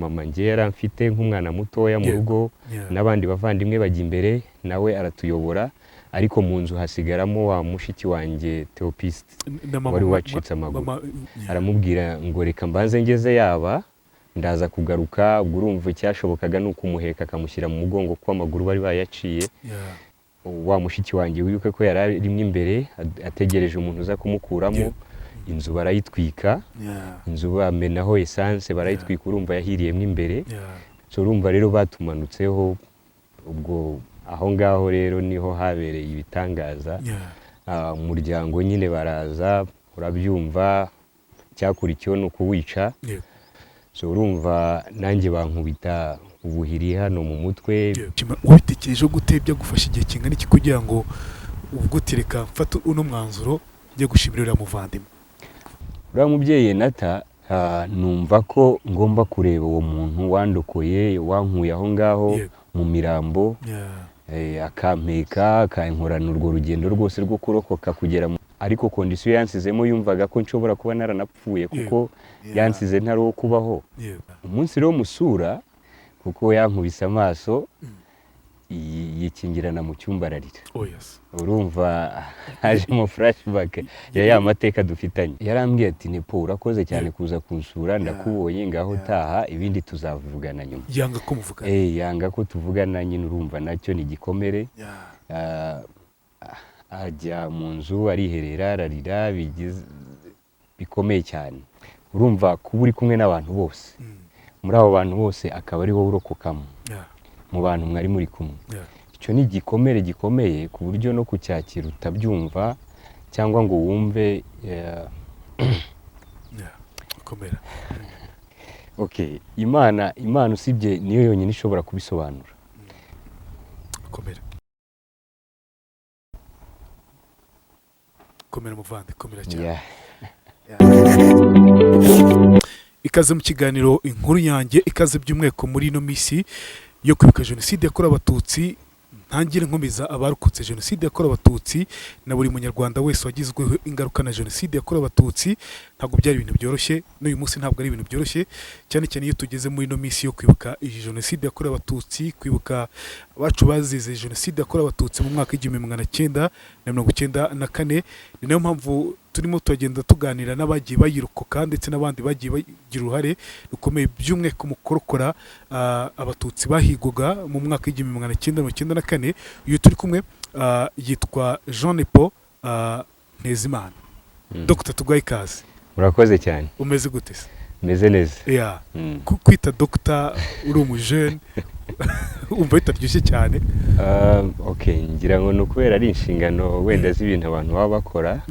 Mama njye yaramfite nk'umwana mutoya mu rugo, n'abandi bavandimwe bajya imbere, nawe aratuyobora, ariko mu nzu hasigaramo wa mushiki wanjye Theopiste Na mama wari wacitse amaguru. Mama, yeah. Aramubwira ngo reka mbanze ngeze yaba ndaza kugaruka. Ubwo urumva icyashobokaga ni ukumuheka akamushyira mu mugongo kuko amaguru bari bayaciye. Wa mushiki wanjye, wibuke ko yari arimo imbere ategereje umuntu uza kumukuramo. Inzu barayitwika, inzu bamenaho essence barayitwika, urumva yahiriyemo imbere. So urumva rero batumanutseho. Ubwo aho ngaho rero niho habereye ibitangaza. Umuryango nyine baraza, urabyumva, icyakurikiyeho ni ukuwica. So urumva nanjye bankubita ubuhiri hano mu mutwe. Wabitekereje gute? Byagufasha igihe kingana iki kugira ngo ubwo uti reka mfate uno mwanzuro njye gushimira uriya muvandimwe? Uriya mubyeyi Nata, numva ko ngomba kureba uwo muntu wandokoye, wankuye aho ngaho mu mirambo, akampeka, akankorana urwo rugendo rwose rwo kurokoka kugera ariko condition yansizemo yumvaga ko nshobora kuba naranapfuye kuko yansize ntari uwo kubaho. Umunsi rero musura, kuko yankubise amaso, yikingirana mu cyumba ararira. Oh yes. Urumva hajemo flashback ya mateka dufitanye. Yarambwiye ati: "Nepo, urakoze cyane kuza kunsura, ndakubonye, ngaho taha, ibindi tuzavugana nyuma." Yanga ko muvugana? Eh, yanga ko tuvugana nyine. Urumva nacyo ni igikomere. Ajya mu nzu ariherera, ararira bikomeye cyane. Urumva kuba uri kumwe n'abantu bose, muri abo bantu bose akaba ari wowe urokokamo mu bantu mwari muri kumwe, icyo ni igikomere gikomeye ku buryo no kucyakira utabyumva cyangwa ngo wumve. Yeah. Komera. Okay, Imana usibye niyo yonyine ishobora kubisobanura. Komera, komera muvandi, komera cyane. Ikaze mu kiganiro Inkuru Yanjye, ikaze by'umwihariko muri ino minsi yo kwibuka Jenoside yakorewe Abatutsi. Ntangire nkomeza abarokotse Jenoside yakorewe Abatutsi na buri munyarwanda wese wagizweho ingaruka na Jenoside yakorewe Abatutsi. Ntabwo byari ibintu byoroshye, n'uyu munsi ntabwo ari ibintu byoroshye, cyane cyane iyo tugeze muri ino minsi yo kwibuka iyi Jenoside yakorewe Abatutsi, kwibuka abacu bazize Jenoside yakorewe Abatutsi mu mwaka w'1994. Ni nayo mpamvu turimo turagenda tuganira n'abagiye bayirokoka ndetse n'abandi bagiye bagira uruhare rukomeye by'umwihariko mu kurokora Abatutsi bahigwaga mu mwaka w'1994. Uyu turi kumwe yitwa Jean Nepo Ntezimana. Dr, tuguhaye ikaze. Murakoze cyane. Umeze gute se? Meze neza. Kwita dogita uri umujene wumva bitaryoshye cyane? Okay, ngira ngo ni ukubera ari inshingano wenda z'ibintu abantu baba bakora,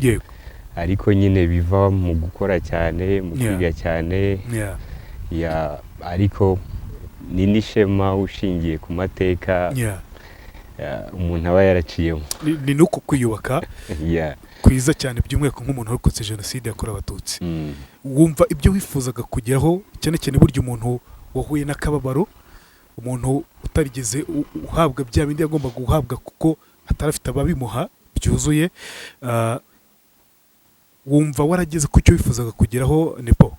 ariko nyine biva mu gukora cyane, mu kwiga cyane. Ya, ariko ni n'ishema ushingiye ku mateka umuntu aba yaraciyemo. Ni nuko kwiyubaka kwiza cyane, by'umwihariko nk'umuntu warokotse Jenoside yakorewe Abatutsi. Wumva ibyo wifuzaga kugeraho, cyane cyane burya umuntu wahuye n'akababaro, umuntu utarigeze uhabwa bya bindi yagombaga guhabwa kuko atarafite ababimuha byuzuye, wumva warageze ku cyo wifuzaga kugeraho, Nepo?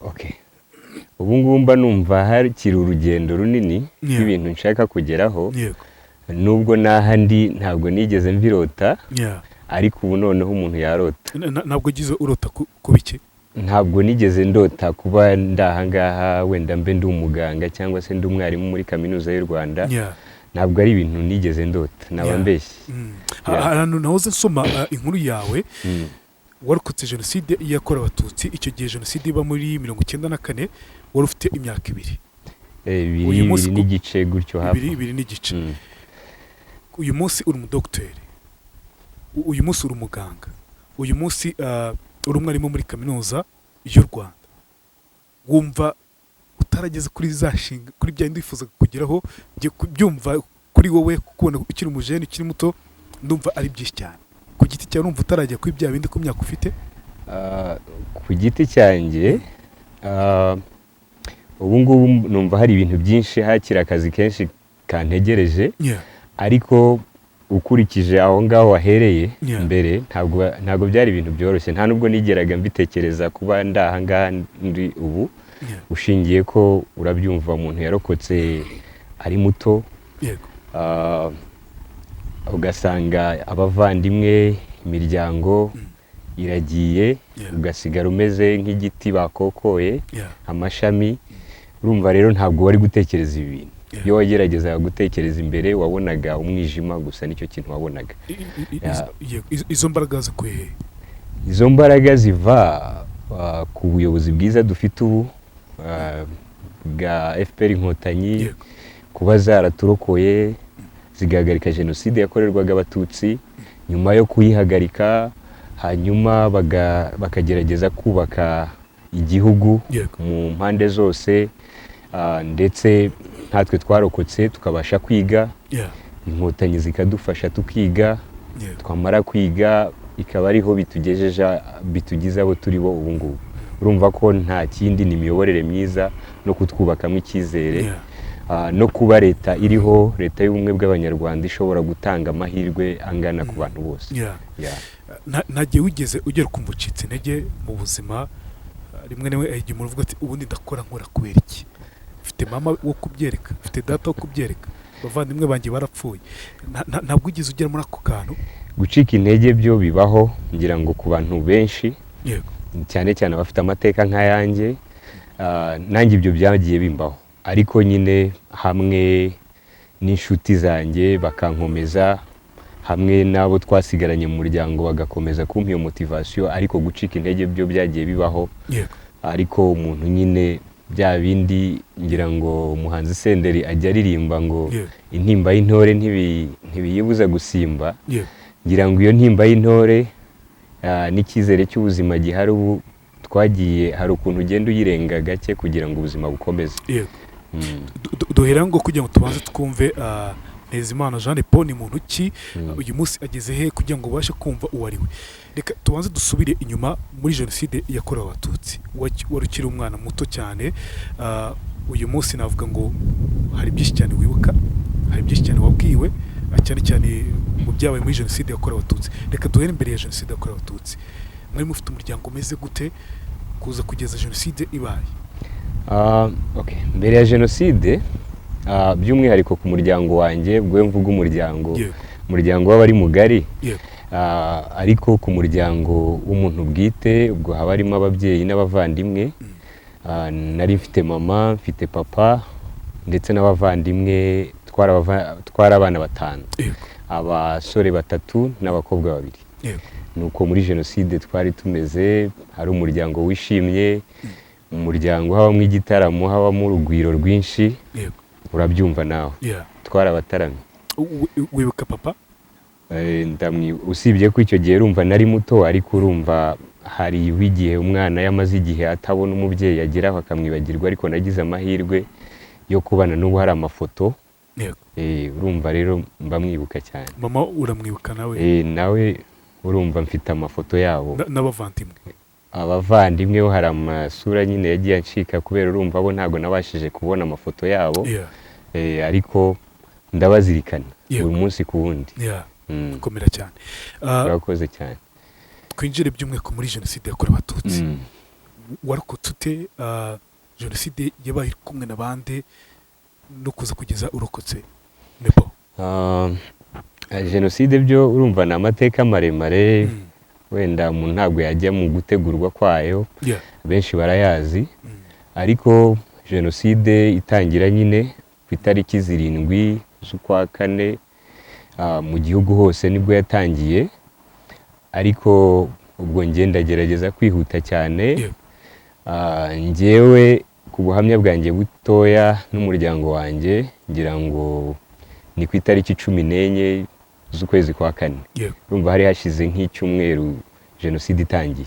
Okay. Ubu ngubu mba numva hakiri urugendo runini rw'ibintu nshaka kugeraho, nubwo n'aha ndi ntabwo nigeze mbirota, ariko ubu noneho umuntu yarota. Ntabwo ugize urota ku biki? Ntabwo nigeze ndota kuba ndi aha ngaha, wenda mbe ndi umuganga cyangwa se ndi umwarimu muri Kaminuza y'u Rwanda. Ntabwo ari ibintu nigeze ndota, naba mbeshye. Hari ahantu nahoze nsoma inkuru yawe. Warokotse Jenoside yakorewe Abatutsi. Icyo gihe Jenoside iba muri 94 wari ufite imyaka 2. 2, Uyu munsi 2 n'igice gutyo hafi. 2, 2 n'igice. Uyu munsi uri umudogiteri, uyu munsi uri umuganga, uyu munsi uri umwarimu muri Kaminuza y'u Rwanda. Wumva utarageze kuri za nshinga, kuri bya bindi wifuzaga kugeraho? Byumva kuri wowe, kukubona ukiri umujene, ukiri muto, ndumva ari byinshi cyane. Ku giti cyawe urumva utarajya kuri bya bindi ku myaka ufite? Ku giti cyanjye, ubu ngubu numva hari ibintu byinshi, hakiri akazi kenshi kantegereje, ariko ukurikije aho ngaho wahereye mbere, ntabwo byari ibintu byoroshye, nta nubwo nigeraga mbitekereza kuba ndi aha ngaha ndi ubu. Ushingiye ko urabyumva, umuntu yarokotse ari muto, ugasanga abavandimwe, imiryango iragiye, ugasigara umeze nk'igiti bakokoye amashami. Urumva rero ntabwo wari gutekereza ibi bintu. Iyo wageragezaga gutekereza imbere, wabonaga umwijima gusa, nicyo kintu wabonaga. Yego. Izo mbaraga zikuye he? Izo mbaraga ziva ku buyobozi bwiza dufite ubu, bwa FPR Inkotanyi, kuba zaraturokoye, zigahagarika jenoside yakorerwaga Abatutsi. Nyuma yo kuyihagarika, hanyuma bakagerageza kubaka igihugu mu mpande zose, ndetse natwe twarokotse tukabasha kwiga, Inkotanyi zikadufasha tukiga, twamara kwiga ikaba ariho bitugejeje, bitugize abo turi bo ubu ngubu. Urumva ko nta kindi, ni imiyoborere myiza no kutwubakamo icyizere, no kuba leta iriho, Leta y'Ubumwe bw'Abanyarwanda, ishobora gutanga amahirwe angana ku bantu bose. Yeah. Nta gihe wigeze ugera ukumva ucitse intege mu buzima? Rimwe na rimwe igihe umuntu avuga ati: "Ubundi ndakora, nkora kubera iki? Mfite mama wo kubyereka, mfite data wo kubyereka, abavandimwe banjye barapfuye." Ntabwo wigeze ugera muri ako kantu? Gucika intege byo bibaho, ngira ngo ku bantu benshi, cyane cyane abafite amateka nk'ayanjye. Nanjye ibyo byagiye bimbaho, ariko nyine hamwe n'inshuti zanjye bakankomeza, hamwe n'abo twasigaranye mu muryango bagakomeza kumpa iyo motivation. Ariko gucika intege byo byagiye bibaho, ariko umuntu nyine bya bindi, ngira ngo umuhanzi Senderi ajya aririmba ngo intimba y'intore ntibiyibuza gusimba. Ngira ngo iyo ntimba y'intore, n'icyizere cy'ubuzima gihari ubu, twagiye hari ukuntu ugenda uyirenga gake kugira ngo ubuzima bukomeze. Duhera ngo kugira ngo tubanze twumve Ntezimana Jean Paul ni muntu ki, uyu munsi ageze he, kugira ngo ubashe kumva uwo ari we, reka tubanze dusubire inyuma muri Jenoside yakorewe Abatutsi. Wari ukiri umwana muto cyane. Uyu munsi navuga ngo hari byinshi cyane wibuka, hari byinshi cyane wabwiwe, cyane cyane mu byabaye muri Jenoside yakorewe Abatutsi. Reka duhere imbere ya Jenoside yakorewe Abatutsi. Mwari mufite umuryango umeze gute kuza kugeza jenoside ibaye? Okay. Mbere ya jenoside, by'umwihariko ku muryango wanjye, ubwo iyo mvuga umuryango, umuryango w'abari mugari, ariko ku muryango w'umuntu bwite, ubwo haba harimo ababyeyi n'abavandimwe. Nari mfite mama, mfite papa ndetse n'abavandimwe, twari abana batanu, abasore batatu n'abakobwa babiri. Nuko muri jenoside twari tumeze, hari umuryango wishimye, umuryango habamo igitaramo, habamo urugwiro rwinshi. Urabyumva nawe, twarabataramye. Wibuka papa? Usibye ko icyo gihe urumva nari muto, ariko urumva hari igihe umwana yamaze igihe atabona umubyeyi ageraho akamwibagirwa, ariko nagize amahirwe yo kubana n'ubu hari amafoto. Urumva rero mba mwibuka cyane. Mama uramwibuka nawe? Nawe urumva mfite amafoto yabo. N'abavandimwe? Abavandimwe bo hari amasura nyine yagiye acika, kubera urumva bo ntabwo nabashije kubona amafoto yabo. Ariko ndabazirikana buri munsi ku wundi. Komera cyane. Urakoze cyane. Twinjire by'umwihariko muri Jenoside yakorewe Abatutsi. Warokotse ute? Jenoside yabaye iri kumwe na bande no kuza kugeza urokotse, Nepo? Jenoside byo urumva ni amateka maremare, wenda umuntu ntabwo yajya mu gutegurwa kwayo, benshi barayazi. Ariko jenoside itangira nyine ku itariki 7 z'ukwa kane, mu gihugu hose nibwo yatangiye. Ariko ubwo njye ndagerageza kwihuta cyane. Njyewe ku buhamya bwanjye butoya n'umuryango wanjye, ngira ngo ni ku itariki 14 z'ukwezi kwa kane. Urumva hari hashize nk'icyumweru jenoside itangiye.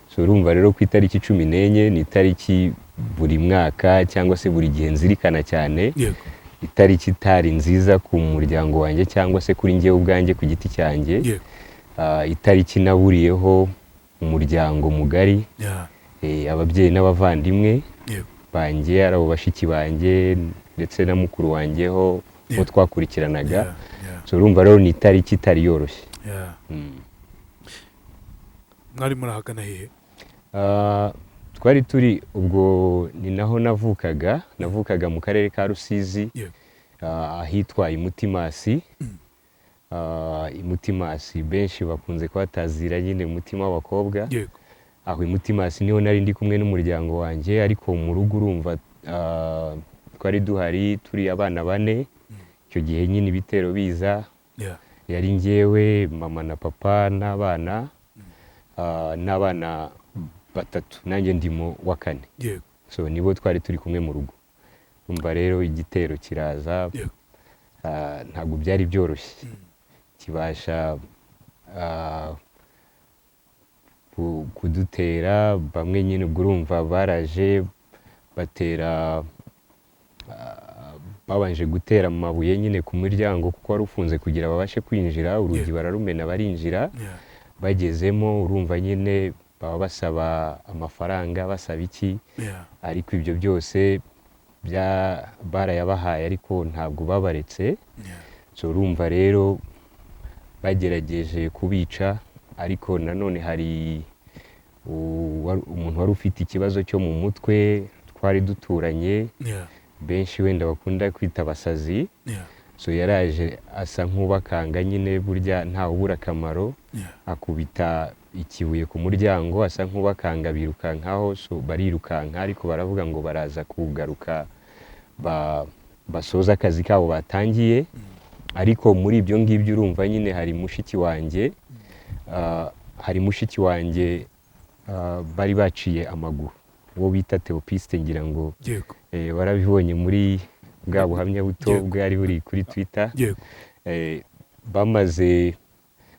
So urumva rero ku itariki 14 ni itariki buri mwaka cyangwa se buri gihe nzirikana cyane, itariki itari nziza ku muryango wanjye cyangwa se kuri njyewe ubwanjye ku giti cyanjye. Itariki naburiyeho umuryango mugari, ababyeyi n'abavandimwe banjye, ari abo bashiki banjye ndetse na mukuru wanjye ho bo twakurikiranaga. So urumva rero ni itariki itari yoroshye. Mwari murahagana hehe? Twari turi ubwo ni naho navukaga mu karere ka Rusizi, ahitwa Imutimasi. Imutimasi benshi bakunze kuhatazira nyine umutima w'abakobwa. Aho Imutimasi niho nari ndi kumwe n'umuryango wanjye, ariko mu rugo urumva twari duhari turi abana 4. Icyo gihe nyine ibitero biza, yari njyewe, mama na papa n'abana, n'abana 3, nanjye ndimo wa 4. So nibo twari turi kumwe mu rugo. Umva rero igitero kiraza, ntabwo byari byoroshye, kibasha kudutera. Bamwe nyine ubwo urumva baraje batera, babanje gutera amabuye nyine ku muryango kuko wari ufunze kugira babashe kwinjira, urugi bararumena barinjira. Bagezemo urumva nyine baba basaba amafaranga, basaba iki, ariko ibyo byose barayabahaye ariko ntabwo babaretse. So urumva rero bagerageje kubica, ariko nanone hari umuntu wari ufite ikibazo cyo mu mutwe twari duturanye, benshi wenda bakunda kwita abasazi. So yaraje asa nk'ubakanga nyine, burya ntawe ubura akamaro, akubita ikibuye ku muryango asa nk'ubakanga birukankaho. So barirukanka, ariko baravuga ngo baraza kugaruka basoza akazi kabo batangiye. Ariko muri ibyo ngibyo urumva nyine hari mushiki wanjye, bari baciye amaguru, uwo bita Theopiste, ngira ngo warabibonye muri bwa buhamya buto bwari buri kuri Twitter.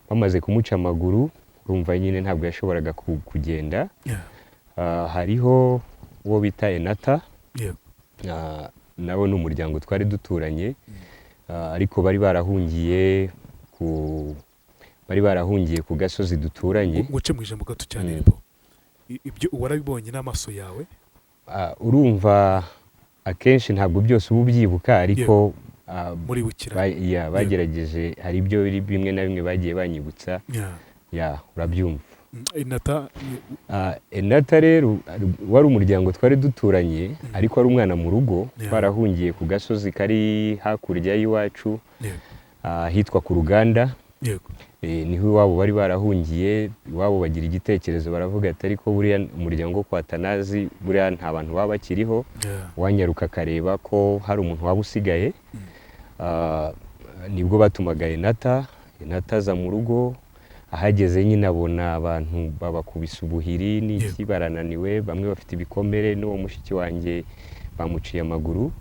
Bamaze kumuca amaguru, urumva nyine ntabwo yashoboraga kugenda. Hariho uwo bita Enata, nawe ni umuryango twari duturanye, ariko bari barahungiye ku gasozi duturanye. Nguce mu ijambo gato cyane, Lepo, ibyo warabibonye n'amaso yawe? Urumva akenshi ntabwo byose uba ubyibuka, ariko bagerageje, hari ibyo bimwe na bimwe bagiye banyibutsa. Urabyumva. Enata rero wari umuryango twari duturanye, ariko ari umwana mu rugo, barahungiye ku gasozi kari hakurya y'iwacu, ahitwa ku Ruganda. Niho iwabo bari barahungiye. Iwabo bagira igitekerezo baravuga ati ariko buriya umuryango kwa Tanazi buriya nta bantu baba bakiriho, wanyaruka akareba ko hari umuntu waba usigaye. Nibwo batumaga Enata. Enata aza mu rugo, ahageze nyine abona abantu babakubise ubuhiri n'iki, barananiwe, bamwe bafite ibikomere, n'uwo mushiki wanjye bamuciye amaguru.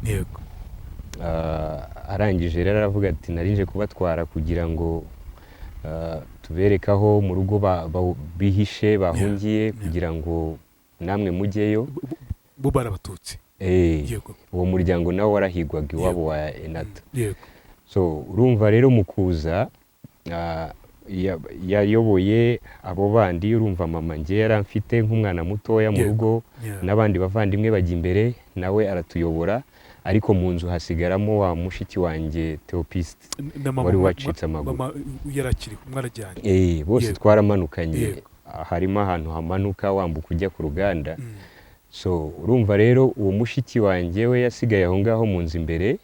Arangije rero aravuga ati narinje kubatwara kugira ngo tubereke aho mu rugo bihishe bahungiye, kugira ngo namwe mujyeyo. Bo barabatutsi. Uwo muryango nawo warahigwaga iwabo wa Enata. So urumva rero mu kuza yayoboye abo bandi, urumva mama nge yaramfite nk'umwana mutoya mu rugo, n'abandi bavandimwe bajya imbere, nawe aratuyobora, ariko mu nzu hasigaramo wa mushiki wanjye Theopiste wari wacitse amaguru. Mama yarakiriho, mwarajyanye? Bose twaramanukanye, harimo ahantu hamanuka wambuka ujya ku Ruganda. So urumva rero uwo mushiki wanjye we yasigaye aho ngaho mu nzu imbere,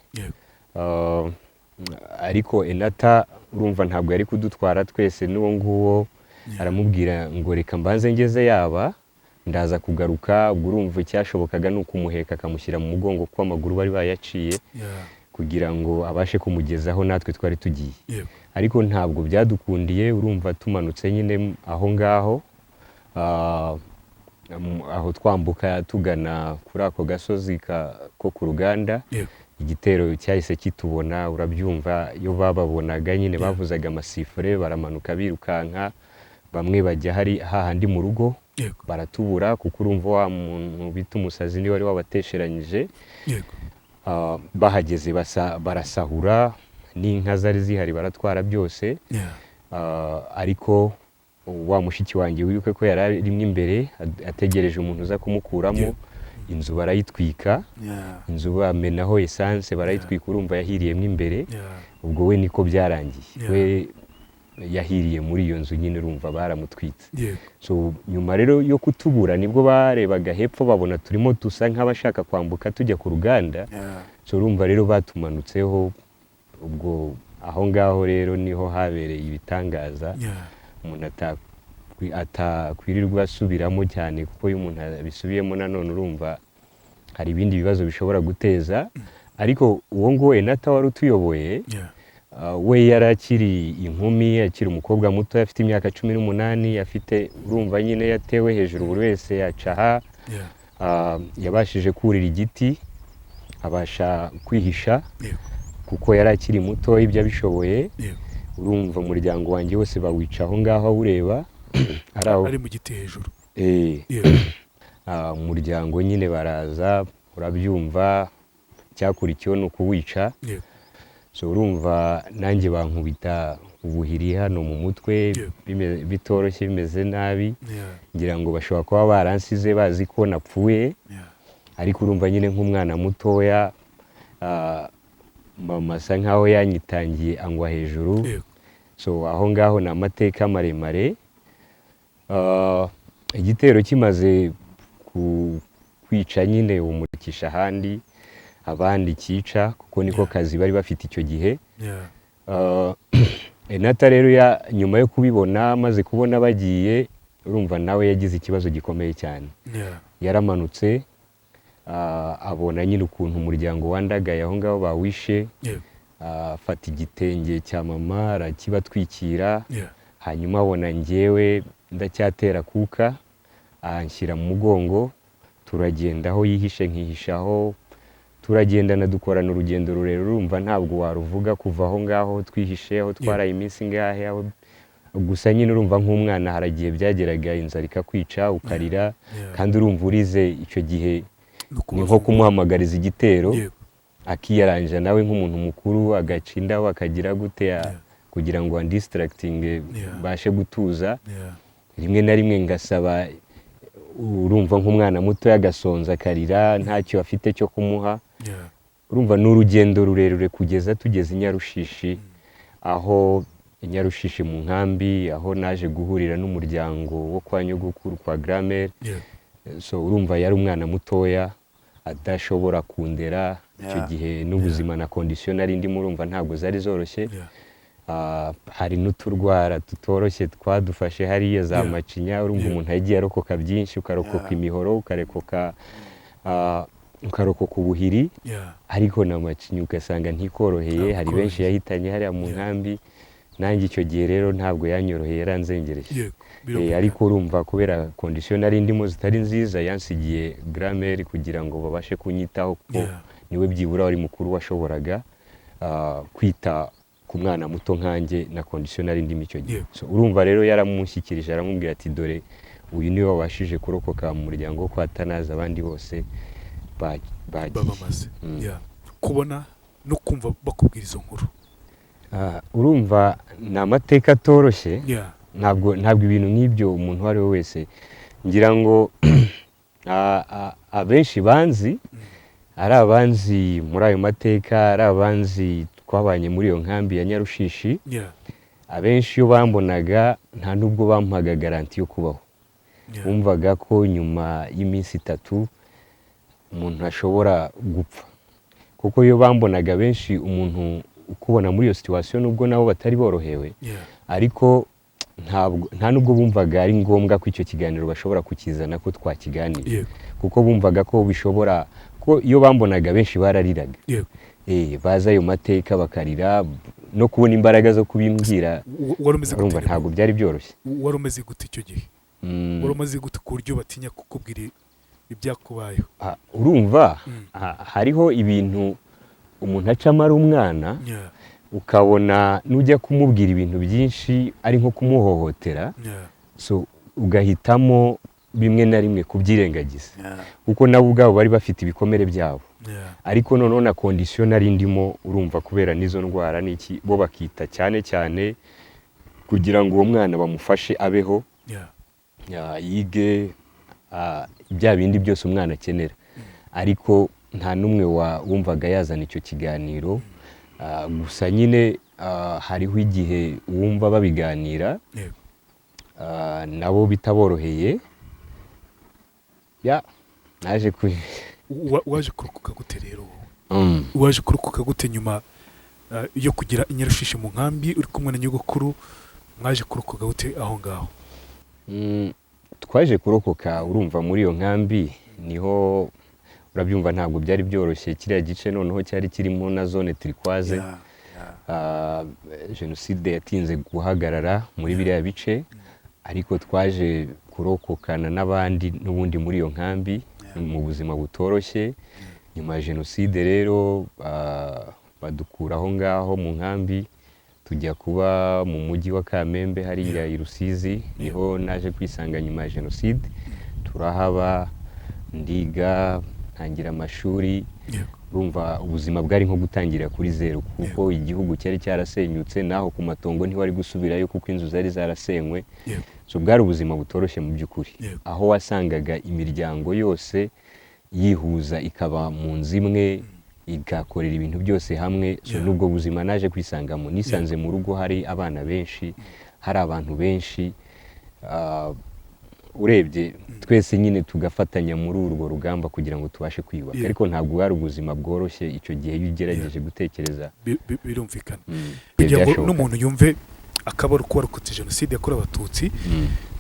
ariko Enata urumva ntabwo yari kudutwara twese n'uwo nguwo, aramubwira ngo reka mbanze ngeze yaba ndaza kugaruka. Ubwo urumva icyashobokaga ni ukumuheka akamushyira mu mugongo kuko amaguru bari bayaciye, kugira ngo abashe kumugezaho natwe twari tugiye. Ariko ntabwo byadukundiye, urumva tumanutse nyine aho ngaho, aho twambuka tugana kuri ako gasozi ko ku Ruganda, igitero cyahise kitubona. Urabyumva iyo bababonaga nyine bavuzaga amasifure, baramanuka birukanka, bamwe bajya hari hahandi mu rugo baratubura, kuko urumva wa muntu bita umusazi niwe wari wabatesheranyije. Bahageze barasahura n'inka zari zihari baratwara byose. Ariko wa mushiki wanjye wibuke ko yari arimo imbere ategereje umuntu uza kumukuramo, inzu barayitwika, inzu bamenaho essence barayitwika, urumva yahiriyemo imbere. Ubwo we niko byarangiye, we Yahiriye muri iyo nzu nyine, urumva baramutwitse. So nyuma rero yo kutubura, nibwo barebaga hepfo babona turimo dusa nk'abashaka kwambuka tujya ku ruganda. So urumva rero batumanutseho. Ubwo aho ngaho rero niho habereye ibitangaza umuntu atakwirirwa asubiramo cyane, kuko iyo umuntu abisubiyemo nanone urumva hari ibindi bibazo bishobora guteza. Ariko uwo nguwo Enata wari utuyoboye, we yari akiri inkumi, akiri umukobwa muto, afite imyaka 18, afite, urumva nyine yatewe hejuru, buri wese yaca aha. Yabashije kurira igiti, abasha kwihisha kuko yari akiri muto, ibyo abishoboye. Urumva umuryango wanjye wose bawica aho ngaho awureba, ari aho. Ari mu giti hejuru. Eh, umuryango nyine baraza, urabyumva, icyakurikiyeho ni ukuwica. So urumva nanjye bankubita ubuhiri hano mu mutwe, bitoroshye, bimeze nabi. Ngira ngo bashobora kuba baransize bazi ko napfuye, ariko urumva nyine nk'umwana mutoya, mama asa nkaho yanyitangiye angwa hejuru. So aho ngaho ni amateka maremare. Igitero kimaze kwica nyine umurikisha ahandi, abandi cyica, kuko niko kazi bari bafite icyo gihe. Enata rero nyuma yo kubibona, amaze kubona bagiye, urumva nawe yagize ikibazo gikomeye cyane. Yaramanutse, abona nyine ukuntu umuryango wandagaye aho ngaho bawishe. Afata igitenge cya mama arakibatwikira. Hanyuma abona njyewe ndacyatera kuka, anshyira mu mugongo, turagenda aho yihishe nkihishaho, turagendana, dukorana urugendo rurerure. Urumva ntabwo waruvuga kuva aho ngaho twihishe, aho twaraye iminsi ingahe aho. Gusa nyine urumva nk'umwana hari igihe byageraga inzara ikakwica, ukarira, kandi urumva urize icyo gihe Ni ni nko kumuhamagariza igitero, akiyaranja nawe nk'umuntu mukuru, agaca indabo, akagira gute, kugira ngo andistractinge mbashe gutuza. Rimwe na rimwe ngasaba, urumva nk'umwana muto agasonza akarira, ntacyo afite cyo kumuha. Urumva ni urugendo rurerure kugeza tugeze i Nyarushishi, aho i Nyarushishi mu nkambi, aho naje guhurira n'umuryango wo kwa nyogokuru, kwa grand-mère. So urumva yari umwana mutoya adashobora kundera icyo gihe, n'ubuzima na condition nari ndimo urumva ntabwo zari zoroshye. Hari n'uturwara tutoroshye twadufashe hariya za macinya. Urumva umuntu yagiye arokoka byinshi, ukarokoka imihoro, ukarokoka ubuhiri, ariko na macinya ugasanga ntikoroheye. Ntabwo Hari benshi ikoroheye. yahitanye hariya mu nkambi. Nanjye icyo gihe rero ntabwo yanyoroheye, yaranzengereje. Birumvikana. Ariko urumva kubera condition nari ndimo zitari nziza, yansigiye grand-mère kugira ngo babashe kunyitaho, kuko niwe byibura wari mukuru washoboraga kwita ku mwana muto nkanjye na condition nari ndimo icyo gihe. So, urumva rero yaramushyikirije, aramubwira ati: "Dore uyu niwe wabashije kurokoka mu muryango wo kwa Tanazi, abandi bose bagiye." Babamaze. Yeah. Kubona no kumva bakubwira izo nkuru. Urumva ni amateka atoroshye. Ntabwo ibintu nk'ibyo umuntu uwo ari we wese, ngira ngo abenshi banzi, ari abanzi muri ayo mateka, ari abanzi twabanye muri iyo nkambi ya Nyarushishi, abenshi iyo bambonaga nta nubwo bampaga garantie yo kubaho. Bumvaga ko nyuma y'iminsi 3 umuntu ashobora gupfa, kuko iyo bambonaga benshi, umuntu ukubona muri iyo situation, nubwo nabo batari borohewe, ariko ntabwo, nta nubwo bumvaga ari ngombwa ko icyo kiganiro bashobora kukizana, ko twakiganira, kuko bumvaga ko bishobora ko iyo bambonaga benshi barariraga. Bazi ayo mateka bakarira, no kubona imbaraga zo kubimbwira. Wari umeze gute Urumva rero? ntabwo byari byoroshye. Wari umeze gute icyo gihe? Wari umeze gute ku buryo batinya kukubwira ibyakubayeho? Urumva hariho ibintu umuntu acamo ari umwana, ukabona nujya kumubwira ibintu byinshi ari nko kumuhohotera. So ugahitamo bimwe na rimwe kubyirengagiza, kuko nabo ubwabo bari bafite ibikomere byabo. Ariko noneho na condition nari ndimo, urumva kubera n'izo ndwara n'iki, bo bakita cyane cyane kugira ngo uwo mwana bamufashe abeho, yige, bya bindi byose umwana akenera. Ariko nta n'umwe wumvaga yazana icyo kiganiro. Gusa nyine Hariho igihe wumva babiganira, nabo bitaboroheye. Ya, naje ku Waje kurokoka gute rero wowe? Waje kurokoka gute nyuma yo kugira inyarushishi mu nkambi uri kumwe na nyogokuru? Mwaje kurokoka gute aho ngaho? Twaje kurokoka, urumva muri iyo nkambi niho urabyumva, ntabwo byari byoroshye. Kiriya gice noneho cyari kirimo na zone turquoise. Jenoside yatinze guhagarara muri biriya bice, ariko twaje kurokokana n'abandi n'ubundi muri iyo nkambi mu buzima butoroshye. Nyuma ya jenoside rero, badukura aho ngaho mu nkambi, tujya kuba mu mujyi wa Kamembe hariya i Rusizi. Niho naje kwisanga nyuma ya jenoside. Turahaba, ndiga, ntangira amashuri. Urumva ubuzima bwari nko gutangira kuri zeru, kuko igihugu cyari cyarasenyutse, naho ku matongo ntiwari gusubirayo kuko inzu zari zarasenywe. So bwari ubuzima butoroshye mu by'ukuri, aho wasangaga imiryango yose yihuza, ikaba mu nzu imwe, igakorera ibintu byose hamwe. So n'ubwo buzima naje kwisangamo, nisanze mu rugo hari abana benshi, hari abantu benshi. Urebye twese nyine tugafatanya muri urwo rugamba kugira ngo tubashe kwiyubaka. Ariko ntabwo bwari ubuzima bworoshye icyo gihe iyo ugerageje gutekereza. Birumvikana. Kugira ngo Byashoboka. n'umuntu yumve akabaro ko warokotse jenoside yakorewe Abatutsi,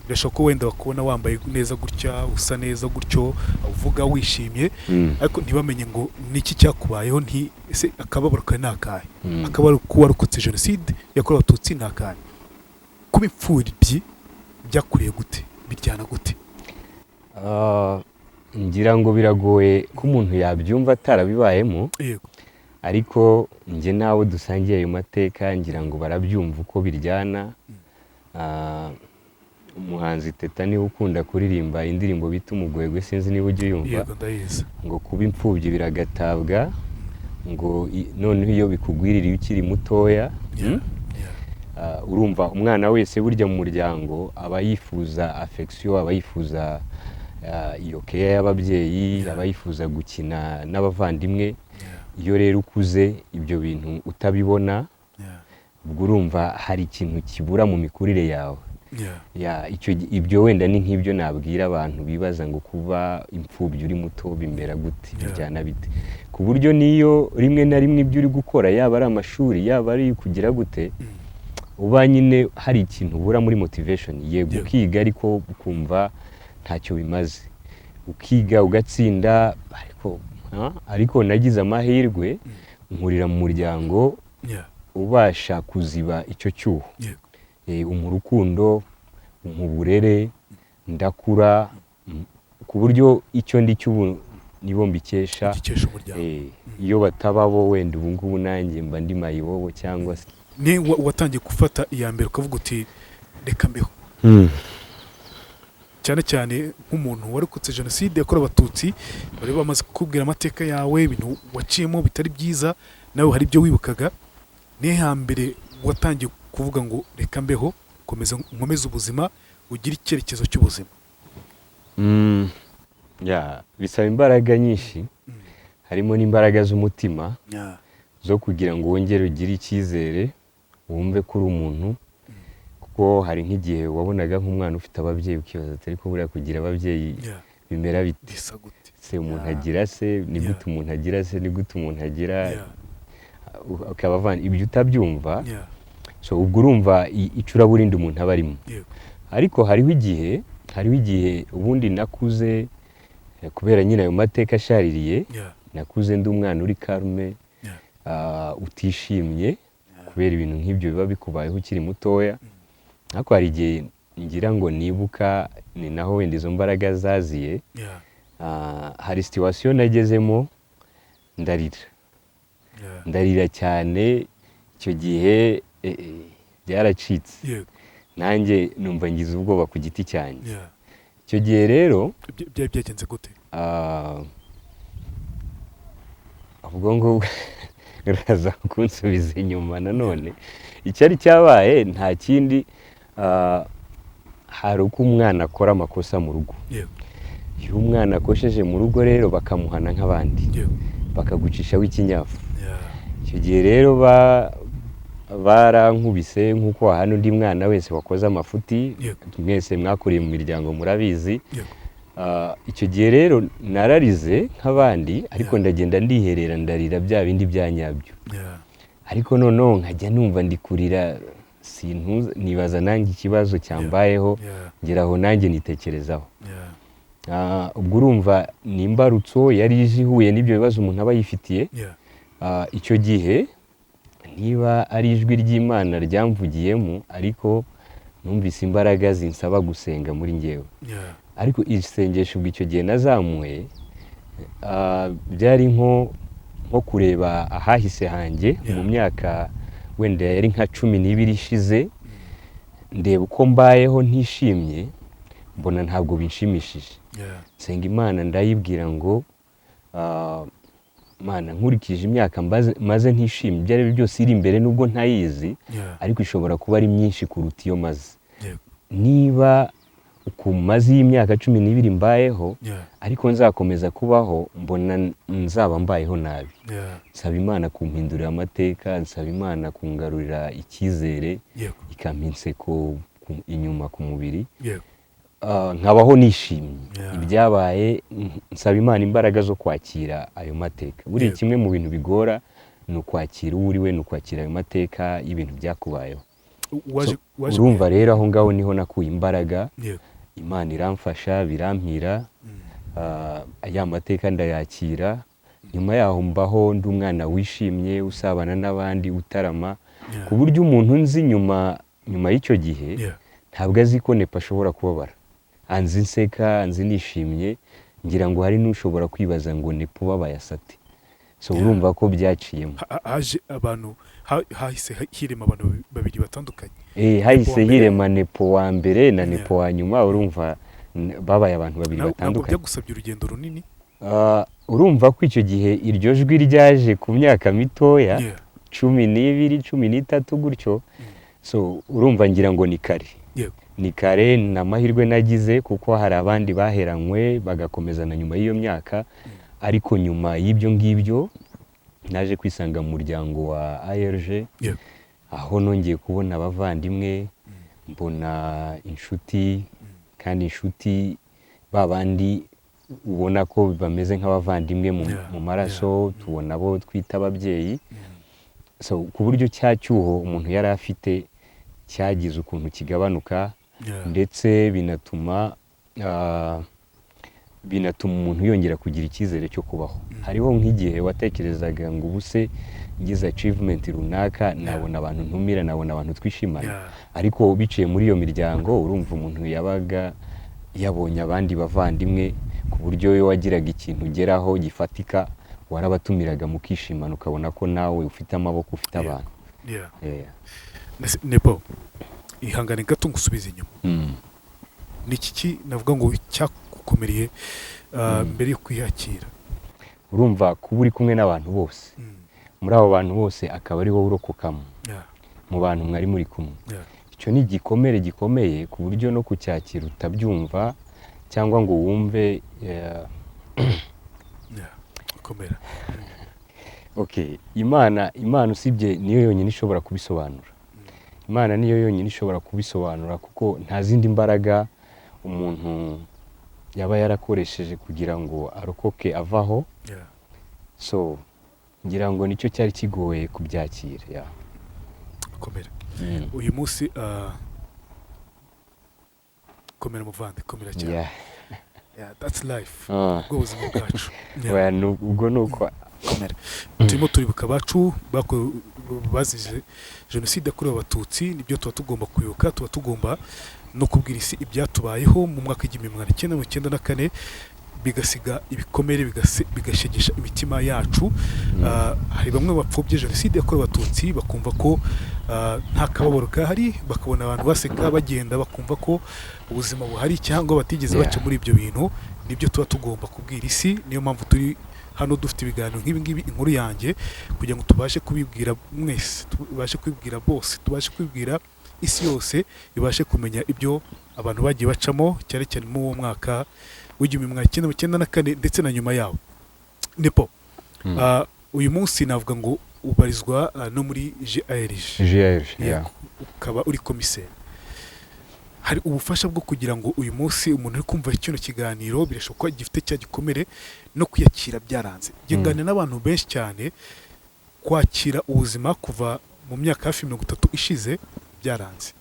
birashoboka ko wenda bakubona wambaye neza gutya, usa neza gutyo, uvuga wishimye, ariko ntibamenye ngo niki cyakubayeho. Nti ese akababaro kawe ni akahe? Akababaro ko warokotse jenoside yakorewe Abatutsi ni akahe? Kuba imfubyi byakuriye gute, biryana gute? Ngira ngo biragoye ko umuntu yabyumva atarabibayemo, ariko njye n'abo dusangiye ayo mateka ngira ngo barabyumva uko biryana. Umuhanzi Teta niwe ukunda kuririmba indirimbo bita Umugwegwe, sinzi niba ujya uyumva. Yego, ndayizi. Ngo kuba imfubyi biragatabwa, ngo noneho iyo bikugwiririye ukiri mutoya, Urumva umwana wese burya mu muryango aba yifuza affection, aba yifuza iyo care y'ababyeyi, aba yifuza gukina n'abavandimwe. Iyo rero ukuze ibyo bintu utabibona, ubwo urumva hari ikintu kibura mu mikurire yawe. Ya, ibyo wenda ni nk'ibyo nabwira abantu bibaza ngo kuba imfubyi uri muto bimera gute, bijyana bite, ku buryo niyo rimwe na rimwe ibyo uri gukora, yaba ari amashuri, yaba ari kugira gute, uba nyine hari ikintu ubura muri motivation. Yego, ukiga ariko ukumva ntacyo bimaze, ukiga ugatsinda ariko, ariko nagize amahirwe nkurira mu muryango ubasha kuziba icyo cyuho. Umpa urukundo, umpa uburere, ndakura, ku buryo icyo ndi cy'ubu nibo mbikesha. Ugikesha umuryango. Iyo bataba bo, wenda ubu ngubu nanjye mba ndi mayibobo cyangwa se Ni watangiye gufata iya mbere ukavuga uti reka mbeho, cyane cyane nk'umuntu warokotse jenoside yakorewe Abatutsi, bari bamaze kukubwira amateka yawe, ibintu waciyemo bitari byiza, nawe hari ibyo wibukaga. Ni hambere watangiye kuvuga ngo reka mbeho, komeza nkomeze ubuzima, ugire icyerekezo cy'ubuzima? Ya, bisaba imbaraga nyinshi, harimo n'imbaraga z'umutima zo kugira ngo wongere ugire icyizere, wumve ko uri umuntu, kuko hari nk'igihe wabonaga nk'umwana ufite ababyeyi ukibaza ati ariko buriya kugira ababyeyi bimera bite? Bisa gute? Se umuntu agira se ni gute? Umuntu agira se ni gute? Umuntu agira ukaba ibyo utabyumva. So ubwo urumva icuraburindi umuntu aba arimo. Ariko hariho igihe ubundi nakuze, kubera nyine ayo mateka ashaririye, nakuze ndi umwana uri calme, utishimye kubera ibintu nk'ibyo biba bikubayeho ukiri mutoya. Ariko hari igihe ngira ngo nibuka, ni naho wenda izo mbaraga zaziye. Hari situation nagezemo ndarira, ndarira cyane. Icyo gihe byaracitse, nanjye numva ngize ubwoba ku giti cyanjye. Icyo gihe rero Byari byagenze gute? Ubwo ngubwo uraza kunsubiza inyuma nanone. Icyari cyabaye nta kindi, hari uko umwana akora amakosa mu rugo. Iyo umwana akosheje mu rugo rero bakamuhana nk'abandi, bakagucishaho ikinyafu. Icyo gihe rero Barankubise nk'uko hano undi mwana wese wakoze amafuti. Mwese mwakuriye mu miryango murabizi. Icyo gihe rero nararize nk'abandi, ariko ndagenda ndiherera, ndarira bya bindi bya nyabyo. Ariko noneho nkajya numva ndi kurira, sintuza, nibaza nanjye ikibazo cyambayeho. Ngera aho nanjye nitekerezaho. Ubwo urumva ni imbarutso yari ije ihuye n'ibyo bibazo umuntu aba yifitiye. Icyo gihe niba ari ijwi ry'Imana ryamvugiyemo, ariko numvise imbaraga zinsaba gusenga muri njyewe. Ariko isengesho ubwo icyo gihe nazamuye, byari nko kureba ahahise hanjye mu myaka wenda yari nka 12 ishize, ndeba uko mbayeho ntishimye, mbona ntabwo binshimishije. Nsenga Imana, ndayibwira ngo "Mana, nkurikije imyaka maze ntishimye, ibyo ari byo byose iri imbere nubwo ntayizi, ariko ishobora kuba ari myinshi kuruta iyo maze. Niba uku maze iyi myaka 12 mbayeho, ariko nzakomeza kubaho, mbona nzaba mbayeho nabi." Nsaba Imana kumpindurira amateka, nsaba Imana kungarurira icyizere, ikampa inseko inyuma ku mubiri, nkabaho nishimye. Ibyabaye, nsaba Imana imbaraga zo kwakira ayo mateka. Buriya kimwe mu bintu bigora ni ukwakira uwo uri we, ni ukwakira ayo mateka y'ibintu byakubayeho. Waje So, waje urumva rero aho ngaho niho nakuye imbaraga. Imana iramfasha, birampira. Ya mateka ndayakira. Nyuma yaho mbaho ndi umwana wishimye, usabana n'abandi, utarama, ku buryo umuntu nzi nyuma y'icyo gihe ntabwo azi ko Nepo ashobora kubabara. Anzi nseka, anzi nishimye. Ngira ngo hari n'ushobora kwibaza ngo Nepo ubabaye asate? So urumva ko byaciyemo. Haje abantu, hahise hirema abantu babiri batandukanye. Hahise wa mbere. Hirema Nepo wa mbere na Nepo wa nyuma. Urumva babaye abantu babiri Ntabwo batandukanye. byagusabye urugendo runini? Urumva ko icyo gihe iryo jwi ryaje ku myaka mitoya, 12, 13 gutyo. So urumva ngira ngo ni kare. Ni kare, ni amahirwe nagize, kuko hari abandi baheranywe bagakomezana nyuma y'iyo myaka. Ariko nyuma y'ibyo ngibyo naje kwisanga mu muryango wa AERG, aho nongeye kubona abavandimwe, mbona inshuti, kandi inshuti ba bandi ubona ko bameze nk'abavandimwe mu maraso, tubona abo twita ababyeyi. So ku buryo cya cyuho umuntu yari afite cyagize ukuntu kigabanuka, ndetse binatuma umuntu yongera kugira icyizere cyo kubaho. Hariho nk'igihe watekerezaga ngo ubu se ngize achievement runaka, nabona abantu ntumira, nabona abantu twishimana? Ariko biciye muri iyo miryango, urumva umuntu yabaga yabonye abandi bavandimwe, ku buryo iyo wagiraga ikintu ugeraho gifatika warabatumiraga mukishimana, ukabona ko nawe ufite amaboko, ufite abantu. Nepo, ihangane gato ngusubize inyuma. Ni iki navuga ngo cyagukomereye mbere yo kwiyakira? Urumva kuba uri kumwe n'abantu bose, muri abo bantu bose akaba ari wowe urokokamo mu bantu mwari muri kumwe, icyo ni igikomere gikomeye, ku buryo no kucyakira utabyumva cyangwa ngo wumve Yeah. Komera. Okay, Imana usibye niyo yonyine ishobora kubisobanura. Imana niyo yonyine ishobora kubisobanura, kuko nta zindi mbaraga umuntu yaba yarakoresheje kugira ngo arokoke avaho. So ngira ngo nicyo cyari kigoye kubyakira, yeah. Komera. Uyu munsi, komera muvandi, komera cyane. Yeah, that's life. Ubwo buzima bwacu. Yeah. Oya, ubwo ni uko. Komera. Turimo turibuka abacu bazize Jenoside yakorewe Abatutsi. Nibyo tuba tugomba kwibuka, tuba tugomba no kubwira isi ibyatubayeho mu mwaka w'1994, bigasiga ibikomere, bigashegesha imitima yacu. Hari bamwe bapfobye Jenoside yakorewe Abatutsi, bakumva ko nta kababaro kahari, bakabona abantu baseka bagenda, bakumva ko ubuzima buhari, cyangwa batigeze baca muri ibyo bintu. Nibyo tuba tugomba kubwira isi. Niyo mpamvu turi hano dufite ibiganiro nk'ibi ngibi, Inkuru Yanjye, kugira ngo tubashe kubibwira mwese, tubashe kubibwira bose, tubashe kubibwira isi yose, ibashe kumenya ibyo abantu bagiye bacamo, cyane cyane muri uwo mwaka w'1994 ndetse na nyuma yawo. Nepo, uyu munsi navuga ngo Ubarizwa no muri GAERG. GAERG, yeah. Yego, ukaba uri komiseri. Hari ubufasha bwo kugira ngo uyu munsi umuntu uri kumva kino kiganiro, birashoboka ko gifite cya gikomere no kwiyakira byaranze. Njye nganira n'abantu benshi cyane, kwakira ubuzima kuva mu myaka hafi 30 ishize byaranze,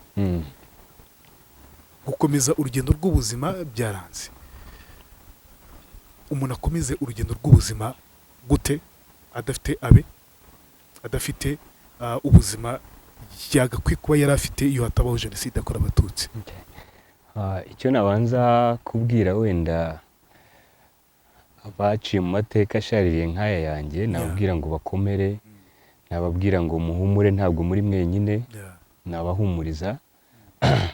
gukomeza urugendo rw'ubuzima byaranze. Umuntu akomeze urugendo rw'ubuzima gute adafite abe, adafite ubuzima yagakwiye kuba yari afite iyo hatabaho Jenoside yakorewe Abatutsi? Icyo nabanza kubwira wenda abaciye mu mateka ashaririye nk'aya yanjye, nababwira ngo bakomere, nababwira ngo muhumure, ntabwo muri mwenyine. Nabahumuriza.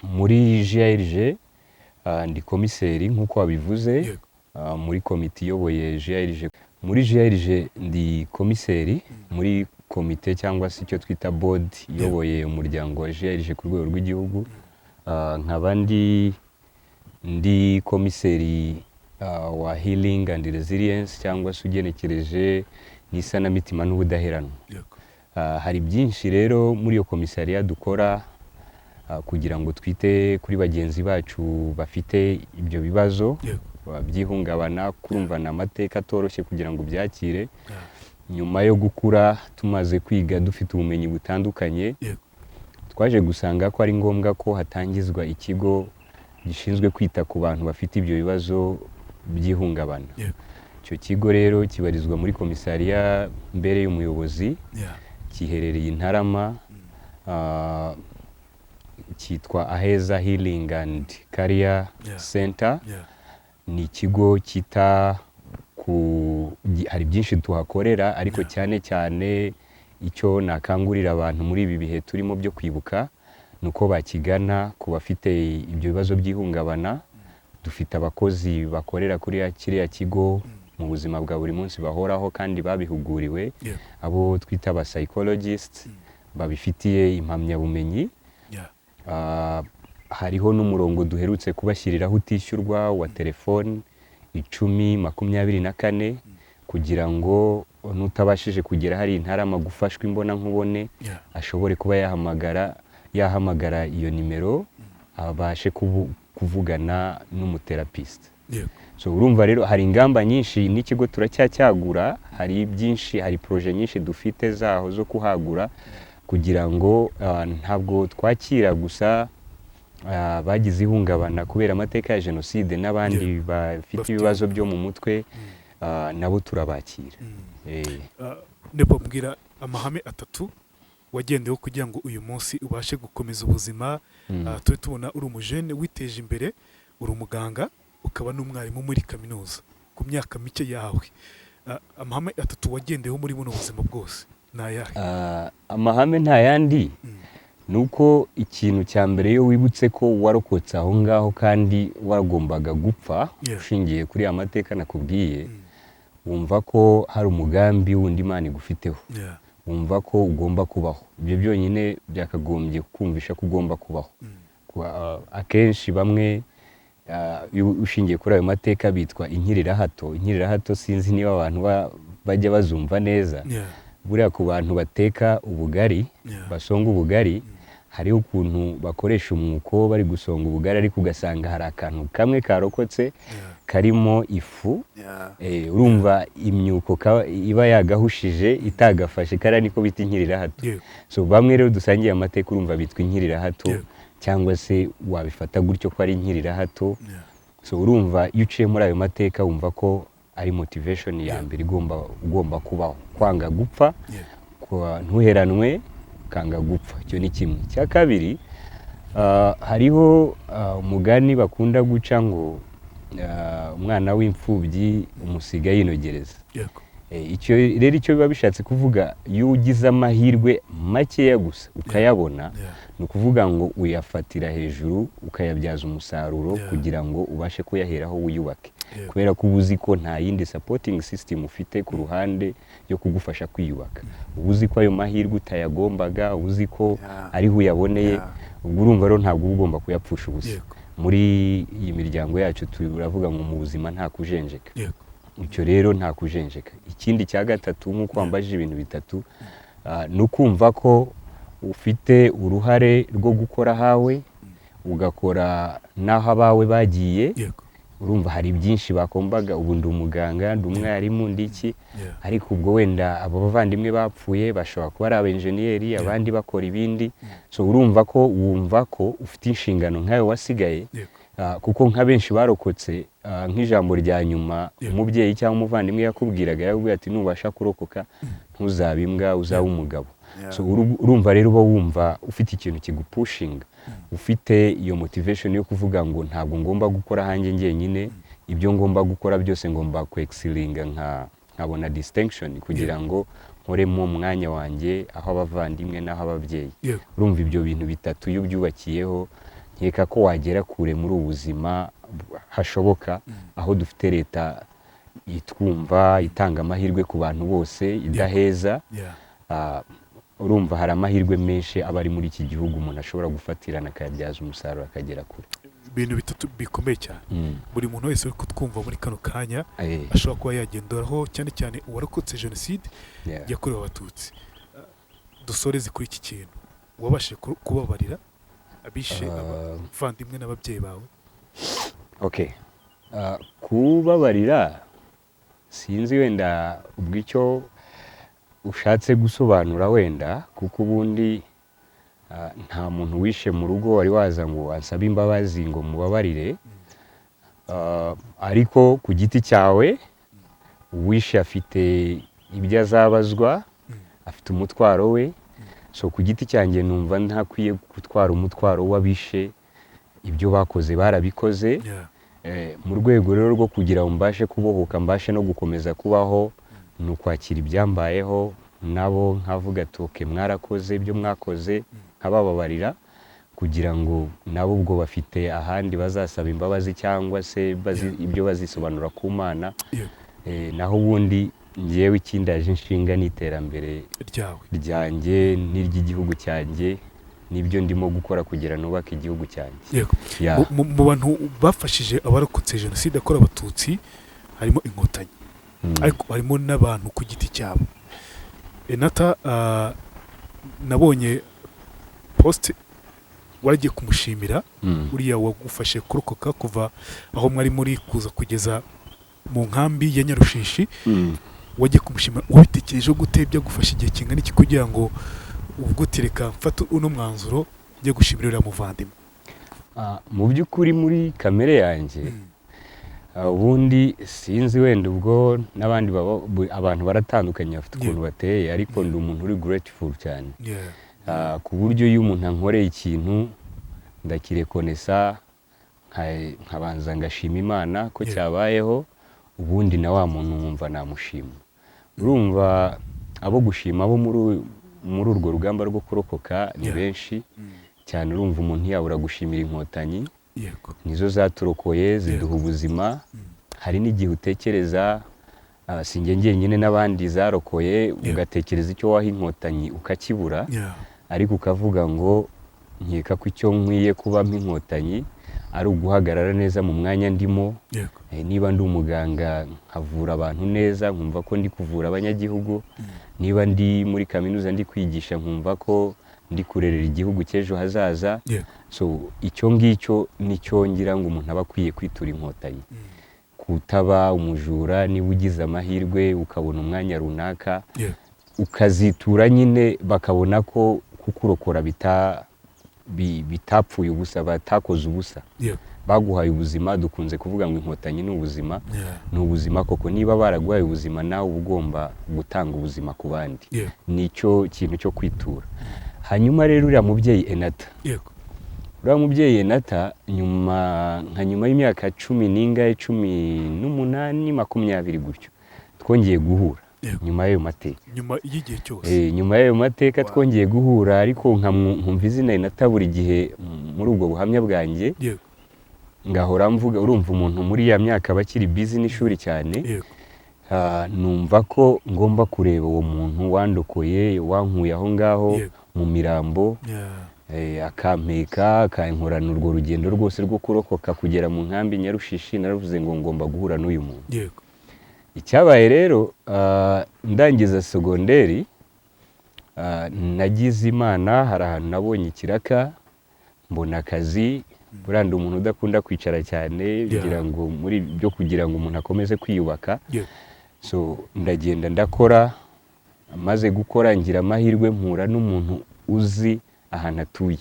Muri GAERG ndi komiseri nk'uko wabivuze. Muri komite iyoboye GAERG. Muri GAERG ndi komiseri muri komite cyangwa se icyo twita board iyoboye umuryango wa GAERG ku rwego rw'igihugu. Nkaba ndi komiseri wa healing and resilience, cyangwa se ugenekereje n'isanamitima n'ubudaheranwa. Hari byinshi rero muri iyo komisariya dukora kugira ngo twite kuri bagenzi bacu bafite ibyo bibazo by'ihungabana. Kurumvana amateka atoroshye kugira ngo ubyakire. Nyuma yo gukura, tumaze kwiga, dufite ubumenyi butandukanye, twaje gusanga ko ari ngombwa ko hatangizwa ikigo gishinzwe kwita ku bantu bafite ibyo bibazo by'ihungabana. Icyo kigo rero kibarizwa muri komisariya mbere y'umuyobozi, giherereye i Ntarama, cyitwa Aheza Healing and Career Center. Ni ikigo cyita ku hari byinshi tuhakorera, ariko cyane cyane icyo nakangurira abantu muri ibi bihe turimo byo kwibuka ni uko bakigana ku bafite ibyo bibazo by'ihungabana. Dufite abakozi bakorera kuri kiriya kigo mu buzima bwa buri munsi bahoraho kandi babihuguriwe, abo twita aba psychologists babifitiye impamyabumenyi. Hariho n'umurongo duherutse kubashyiriraho utishyurwa wa telefoni 1024, kugira ngo n'utabashije kugera hari i Ntarama gufashwa imbona nkubone ashobore kuba yahamagara iyo nimero, abashe kuvugana n'umutherapiste. So urumva rero hari ingamba nyinshi, n'ikigo turacyacyagura. Hari byinshi, hari projet nyinshi dufite zaho zo kuhagura, kugira ngo ntabwo twakira gusa bagize ihungabana kubera amateka ya jenoside, n'abandi bafite Bafite ibibazo byo mu mutwe, nabo turabakira. Nepo, mbwira amahame atatu wagendeyeho kugira ngo uyu munsi ubashe gukomeza ubuzima. Tube tubona uri umujene witeje imbere, uri umuganga, ukaba n'umwarimu muri kaminuza ku myaka mike yawe. Amahame atatu wagendeyeho muri buno buzima bwose ni ayahe? Amahame nta yandi, ni uko ikintu cya mbere, iyo wibutse ko warokotse aho ngaho kandi wagombaga gupfa, ushingiye kuri ya mateka nakubwiye, wumva ko hari umugambi wundi Imana igufiteho, wumva ko ugomba kubaho. Ibyo byonyine byakagombye kumvisha ko ugomba kubaho. Akenshi bamwe, iyo ushingiye kuri ayo mateka, bitwa inkirirahato. Inkirirahato, sinzi niba abantu bajya bazumva neza. Buriya ku bantu bateka ubugari, basonga ubugari, hariho ukuntu bakoresha umwuko bari gusonga ubugari, ariko ugasanga hari akantu kamwe karokotse karimo ifu. Urumva imyuko iba yagahushije itagafashe, kariya niko bita inkirirahato. So bamwe rero dusangiye amateka, urumva bitwa inkirirahato, cyangwa se wabifata gutyo ko ari inkirirahato. So urumva iyo uciye muri ayo mateka, wumva ko ari motivation ya mbere ugomba kubaho, kwanga gupfa, ntuheranwe, ukanga gupfa. Icyo ni kimwe. Icya kabiri, hariho umugani bakunda guca ngo umwana w'imfubyi umusiga yinogereza. Icyo rero icyo biba bishatse kuvuga, iyo ugize amahirwe makeya gusa ukayabona, ni ukuvuga ngo uyafatira hejuru, ukayabyaza umusaruro kugira ngo ubashe kuyaheraho wiyubake, kubera ko uba uzi ko nta yindi supporting system ufite ku ruhande yo kugufasha kwiyubaka. Uba uzi ko ayo mahirwe utayagombaga, uba uzi ko ariho uyaboneye. Ubwo urumva rero ntabwo uba ugomba kuyapfusha ubusa. Muri iyi miryango yacu turavuga ngo mu buzima nta kujenjeka. Icyo rero nta kujenjeka. Ikindi cya gatatu, nk'uko wambajije ibintu bitatu, Ni ukumva ko ufite uruhare rwo gukora ahawe, ugakora n'aho abawe bagiye. Urumva hari byinshi bakombaga, ubu ndi umuganga, ndi umwarimu, ndi iki, ariko ubwo wenda abo bavandimwe bapfuye bashobora kuba ari abenjeniyeri, abandi bakora ibindi. So urumva ko wumva ko ufite inshingano nkawe wasigaye. Kuko nka benshi barokotse, nk'ijambo rya nyuma umubyeyi cyangwa umuvandimwe yakubwiraga, yakubwira ati: "Nubasha kurokoka ntuzabe imbwa, uzabe umugabo." So urumva rero uba wumva ufite ikintu kigupushinga, ufite iyo motivation yo kuvuga ngo ntabwo ngomba gukora ahanjye njyenyine, ibyo ngomba gukora byose ngomba kwexcelinga, nkabona distinction kugira ngo nkoremo umwanya wanjye, aho abavandimwe n'aho ababyeyi. Urumva ibyo bintu bitatu iyo ubyubakiyeho, nkeka ko wagera kure muri ubu buzima hashoboka, aho dufite leta itwumva, itanga amahirwe ku bantu bose, idaheza. Urumva hari amahirwe menshi aba ari muri iki gihugu umuntu ashobora gufatirana akayabyaza umusaruro akagera kure. Ibintu bitatu bikomeye cyane buri muntu wese uri kutwumva muri kano kanya ashobora kuba yagenderaho, cyane cyane uwarokotse jenoside yakorewe Abatutsi. Dusoreze kuri iki kintu: wabashije kubabarira abishe abavandimwe n'ababyeyi bawe? Okay. Kubabarira sinzi wenda ubwo icyo ushatse gusobanura wenda, kuko ubundi nta muntu wishe mu rugo wari waza ngo ansabe imbabazi ngo mubabarire. Ariko ku giti cyawe, uwishe afite ibyo azabazwa, afite umutwaro we. So ku giti cyanjye numva ntakwiye gutwara umutwaro w'abishe, ibyo bakoze barabikoze. Mu rwego rero rwo kugira ngo mbashe kubohoka, mbashe no gukomeza kubaho, ni ukwakira ibyambayeho, nabo nkavuga ati: "Okay, mwarakoze ibyo mwakoze," nkabababarira kugira ngo nabo ubwo bafite ahandi bazasaba imbabazi cyangwa se ibyo bazisobanura ku Mana. Naho ubundi ngewe ikindaje inshinga ni iterambere ryawe, ryanjye n'iry'igihugu cyanjye, nibyo ndimo gukora kugira nubake igihugu cyanjye. Yeah. Mu bantu bafashije abarokotse jenoside yakorewe Abatutsi harimo Inkotanyi, ariko harimo n'abantu ku giti cyabo. Enata, nabonye post waragiye kumushimira, uriya wagufashe kurokoka kuva aho mwari muri kuza kugeza mu nkambi ya Nyarushishi. Wagiye kumushimira, wabitekereje gute? Byagufasha igihe kingana iki kugira ngo ubwo uti: "Reka mfate uno mwanzuro njye gushimira uriya muvandimwe"? Mu by'ukuri muri kamere yanjye, ubundi sinzi wenda ubwo n'abandi abantu baratandukanye, bafite ukuntu bateye, ariko ndi umuntu uri grateful cyane. Ku buryo iyo umuntu ankoreye ikintu ndakirekonesa, nkabanza ngashima Imana ko cyabayeho, ubundi na wa muntu nkumva namushima. Urumva abo gushima bo muri urwo rugamba rwo kurokoka ni benshi cyane. Urumva umuntu yabura gushimira Inkotanyi? Nizo zaturokoye, ziduha ubuzima. Hari n'igihe utekereza, si njye njyenyine, n'abandi zarokoye, ugatekereza icyo waha Inkotanyi ukakibura, ariko ukavuga ngo nkeka ko icyo nkwiye kubamo Inkotanyi ari uguhagarara neza mu mwanya ndimo. Niba ndi umuganga nkavura abantu neza, nkumva ko ndi kuvura abanyagihugu. Niba ndi muri kaminuza ndi kwigisha, nkumva ko ndi kurerera igihugu cy'ejo hazaza. So icyo ngicyo nicyo ngira ngo umuntu aba akwiye kwitura Inkotanyi: kutaba umujura, niba ugize amahirwe ukabona umwanya runaka, ukazitura nyine, bakabona ko kukurokora bitapfuye ubusa, batakoze ubusa, baguhaye ubuzima. Dukunze kuvuga ngo Inkotanyi ni ubuzima. Ni ubuzima koko. Niba baraguhaye ubuzima, nawe uba ugomba gutanga ubuzima ku bandi. Nicyo kintu cyo kwitura. Hanyuma rero uriya mubyeyi Enata, uriya mubyeyi Enata, nyuma nka nyuma y'imyaka cumi n'ingahe, 18, 20 gutyo, twongeye guhura. Nyuma y'ayo mateka. Nyuma y'igihe cyose. Nyuma y'ayo mateka twongeye guhura, ariko nkumva izina Enata buri gihe muri ubwo buhamya bwanjye, ngahora mvuga. Urumva umuntu muri ya myaka aba akiri busy n'ishuri cyane. Numva ko ngomba kureba uwo muntu wandokoye, wankuye aho ngaho mu mirambo, akampeka, akankorana urwo rugendo rwose rwo kurokoka kugera mu nkambi Nyarushishi. Naravuze ngo ngomba guhura n'uyu muntu. Icyabaye rero, ndangiza segonderi, Nagize Imana, hari ahantu nabonye ikiraka, mbona akazi. Buriya ndi umuntu udakunda kwicara cyane, kugira ngo muri byo, kugira ngo umuntu akomeze kwiyubaka. So ndagenda ndakora. Maze gukora, ngira amahirwe mpura n'umuntu uzi ahantu atuye.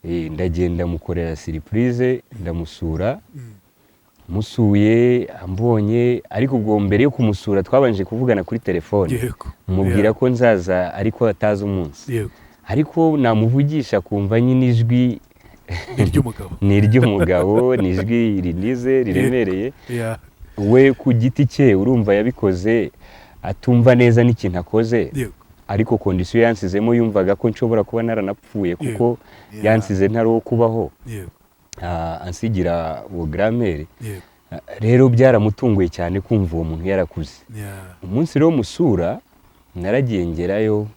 Ndagenda mukorera surprise, ndamusura. Musuye ambonye, ariko ubwo mbere yo kumusura twabanje kuvugana kuri telefone, mubwira ko nzaza ariko atazi umunsi. Ariko namuvugisha kumva nyine ijwi Ni iry'umugabo. Ni iry'umugabo, ni ijwi rinize, riremereye. We ku giti cye, urumva yabikoze atumva neza n'ikintu akoze, ariko condition yansizemo yumvaga ko nshobora kuba naranapfuye, kuko yansize ntari uwo kubaho. Ansigira uwo grand-mère. Rero byaramutunguye cyane kumva uwo muntu yarakuze. Umunsi rero musura, naragiye ngerayo,